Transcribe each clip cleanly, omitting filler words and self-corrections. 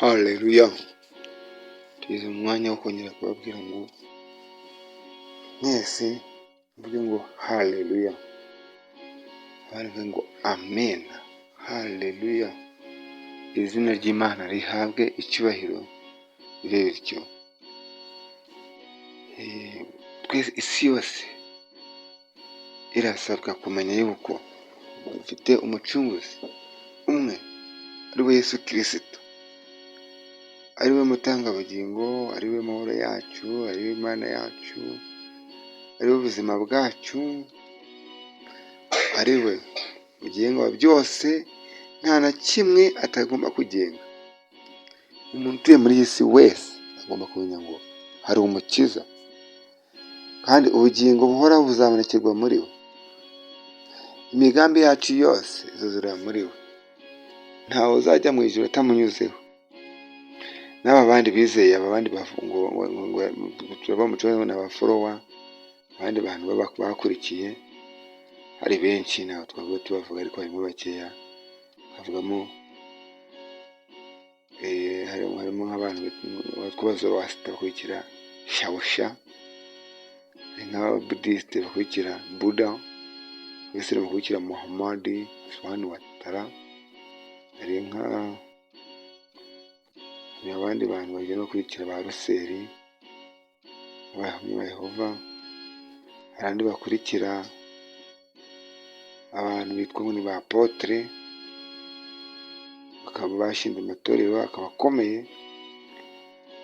Haleluya! Tugeze mu mwanya wo kongera kubabwira ngo mwese muvuge ngo haleluya, abandi bavuge ngo amena, haleluya. Izina ry'Imana rihabwe icyubahiro bibe bityo. Twese, isi yose irasabwa kumenya yuko dufite umucunguzi umwe, ari we Yesu Kirisito, ari we mutangabugingo, ari we mahoro yacu, ari we Mana yacu, ari we buzima bwacu, ari we mugenga wa byose, nta na kimwe atagomba kugenga. Umuntu utuye muri iyi si wese agomba kumenya ngo hari umukiza, kandi ubugingo buhoraho buzabonekerwa muri we. Imigambi yacu yose izuzurira muri we. Ntawe uzajya mu ijuru atamunyuzeho. N'aba bandi bizeye, aba bandi ngo turaba mu cyongereza ni aba follower, abandi bantu bakurikiye, hari benshi ntabwo twavuga tubavuga, ariko harimo bakeya havugamo, harimo nk'abantu bitwa Abazorowasita bakurikira Shawusha, hari nk'Ababudisite bakurikira Buda, Abayisilamu bakurikira Muhamadi Subhanahu wa Ta'ala, hari abandi bantu bagenda bakurikira ba Ruseri, Abahamya ba Yehova, hari abandi bakurikira abantu bitwa ngo ni ba apôtre, bakaba bashinze amatorero akaba akomeye,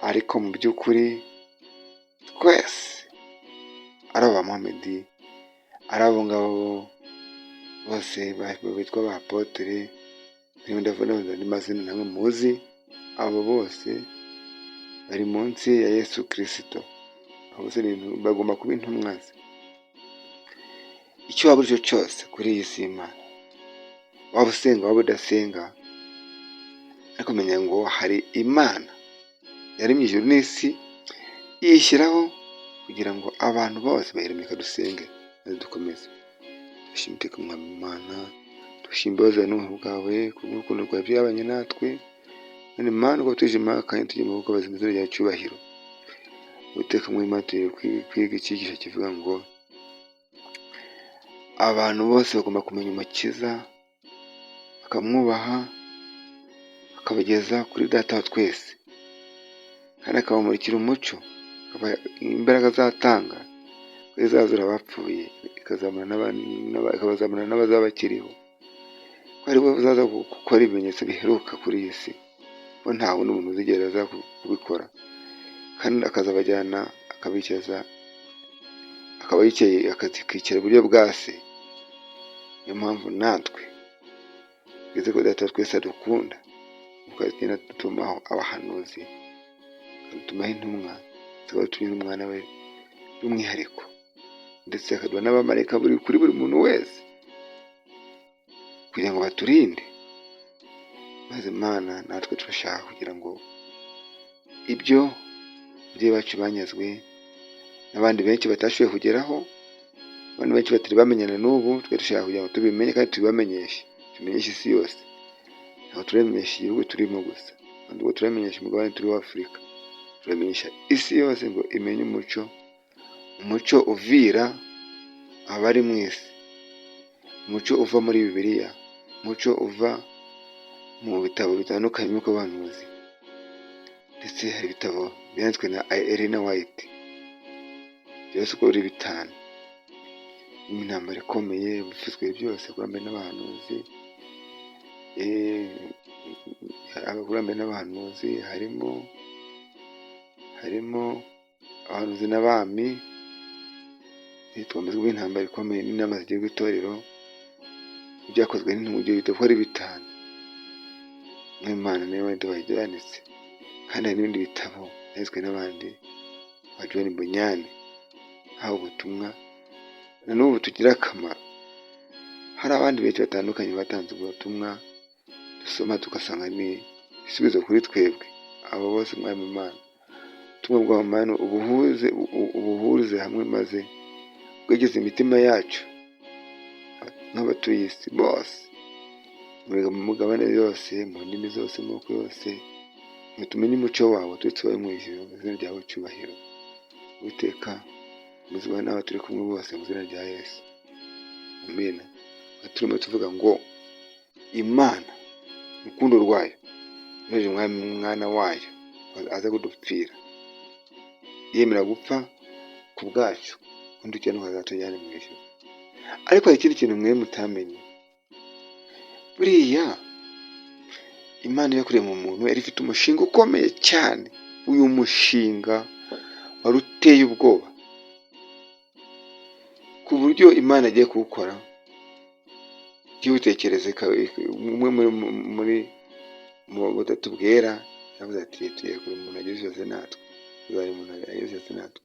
ariko mu by'ukuri twese, ari aba Muhamedi, ari abo ngabo bose bitwa ba apôtre, niba ndavuga andi mazina namwe muzi, abo bose bari munsi ya Yesu Kirisito. Abo bose bagomba kuba intumwa ze. Icyo waba uri cyo cyose kuri iyi si y'Imana, waba usenga, waba udasenga, ariko menya ngo hari Imana yaremye ijuru n'isi, iyishyiraho kugira ngo abantu bose bayiremye. Dusenge maze dukomeze. Dushime iteka Umwami Imana, dushime imbabazi zawe n'ubuntu bwawe kubw'urukundo rwawe byabanye natwe. None Mana, uko tuje kandi tujye mu maboko bazima, izina ryawe cyubahiro. Uwiteka Mwami Imana, tugiye kwiga icyigisho kivuga ngo abantu bose bagomba kumenya Umukiza, bakamwubaha, akabageza kuri Data wa twese, kandi akabamurikira umucyo, imbaraga azatanga izazura abapfuye, ikabazamura n'abazaba bakiriho, ko ari we uzaza gukora ibimenyetso biheruka kuri iyi si, ko nta wundi muntu uzigera aza kubikora, kandi akazabajyana akabicaza, akaba yicaye akicara iburyo bwa Se. Niyo mpamvu natwe twizeye ko Data wa twese adukunda, akagenda adutumaho abahanuzi, akadutumaho intumwa, tukaba dutumye n'umwana we by'umwihariko, ndetse akaduha n'abamarayika kuri buri muntu wese kugira ngo baturinde. Maze Mana, natwe turashaka kugira ngo ibyo ababyeyi bacu banyazwe n'abandi benshi batashoboye kugeraho, abandi benshi batari bamenyana n'ubu, twe dushaka kugira ngo tubimenye kandi tubibamenyeshe, tubimenyeshe isi yose. Ntabwo turamenyesha igihugu turimo gusa, ntabwo turamenyesha umugabane turiho Afurika, turamenyesha isi yose ngo imenye umucyo, umucyo uvira abari mu isi, umucyo uva muri Bibiliya, umucyo uva mu bitabo bitandukanye by'ubuhanuzi, ndetse hari ibitabo byanditswe na Elena White byose uko ari bitanu, intambara ikomeye bifuzwe byose, abakurambere n'abahanuzi, abakurambere n'abahanuzi, harimo abahanuzi n'abami, twamaze kuvuga intambara ikomeye n'inama zigirwa itorero, ibyakozwe n'intumwa, ibyo bitabo uko ari bitanu, n'Imana niyo byanditse, kandi hari n'ibindi bitabo byanditswe n'abandi ba John Bunyan, hawe ubutumwa na n'ubu butugira akamaro. Hari abandi benshi batandukanye batanze ubutumwa dusoma tugasanga ni ibisubizo kuri twebwe. Abo bose, Mwami Imana, ubutumwa bwabo Mana ubuhurize hamwe, maze bwegeze imitima yacu nk'abatuye isi bose, mu mugabane yose, mu ndimi zose, mu moko yose. Ngo tumenye umuco wawe turetse wowe mu ijuru, mu izina ryawe cyubahiro. Uwiteka, muzibane n'aba turi kumwe bose mu izina rya Yesu. Amina. Turimo tuvuga ngo Imana, urukundo rwayo, yohereje umwana wayo aza kudupfira, yemera gupfa ku bwacu, undi ukiranuka azatujyane mu ijuru. Ariko hari ikindi kintu mwe mutamenye. Buriya Imana yo kurema umuntu yari ifite umushinga ukomeye cyane. Uyu mushinga wari uteye ubwoba, ku buryo Imana igiye kuwukora ntiwutekereze. Umwe muri mu butatu bwera yavuze ati: "Tugiye kurema umuntu agize yose natwe, tuzarema umuntu agize yose natwe."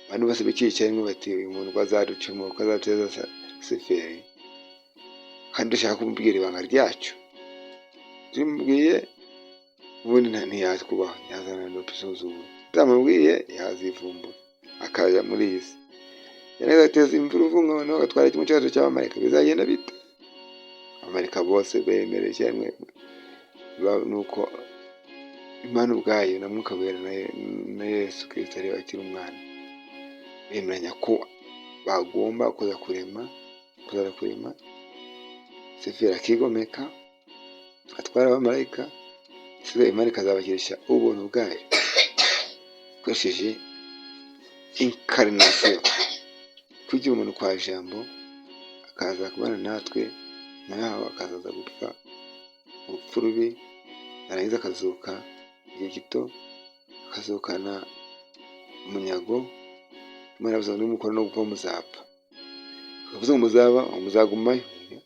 Abantu bose bicaye icyarimwe bati: "Uyu muntu ko azaducumura, ko azateza Lusiferi, kandi dushaka kumubwira ibanga ryacu, tumubwiye ubundi ntiyatwubaha, yazana dusuzugura, tutamubwiye yazivumbura akaza muri iyi si, yarangiza agateza imvururu, noneho agatwara kimwe cyacu cy'abamarayika, bizagenda bite?" Abamarayika bose bemereye icyarimwe. Nuko Imana ubwayo na Mwuka Wera na Yesu Kirisito ariwe akiri umwana bemeranya ko bagomba kuza kurema Lusiferi akigomeka atwara abamarayika, isigaye Imana ikazabakirisha ubuntu bwayo ikoresheje incarnation, kwigira umuntu kwa Jambo, akaza kubana natwe, nyuma yaho akazaza gupfa urupfu rubi, yarangiza akazuka igihe gito, akazukana umunyago. Imana yavuze ngo nimukora no gupfa muzapfa, bakavuze ngo muzaba muzagumayo.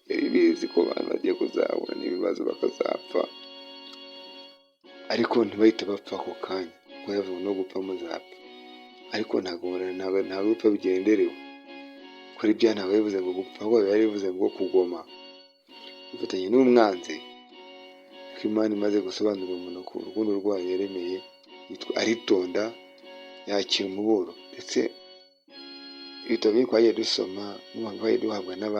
Yari ibizi ko abantu bagiye kuzahura n'ibibazo bakazapfa, ariko ntibahite bapfa ako kanya, kuko yavuze ngo no gupfa muzapfa, ariko ntabwo gupfa bigenderewe. Gukora ibyaha ntabwo bivuze ngo gupfa, ahubwo biba bivuze ngo kugoma, kwifatanya n'umwanzi. Ariko Imana imaze gusobanurira umuntu ko urukundo rwayo yaremeye yitwa aritonda, yakira umuburo, ndetse ibitabo byinshi twagiye dusoma n'ubuhamya twagiye duhabwa n'abandi.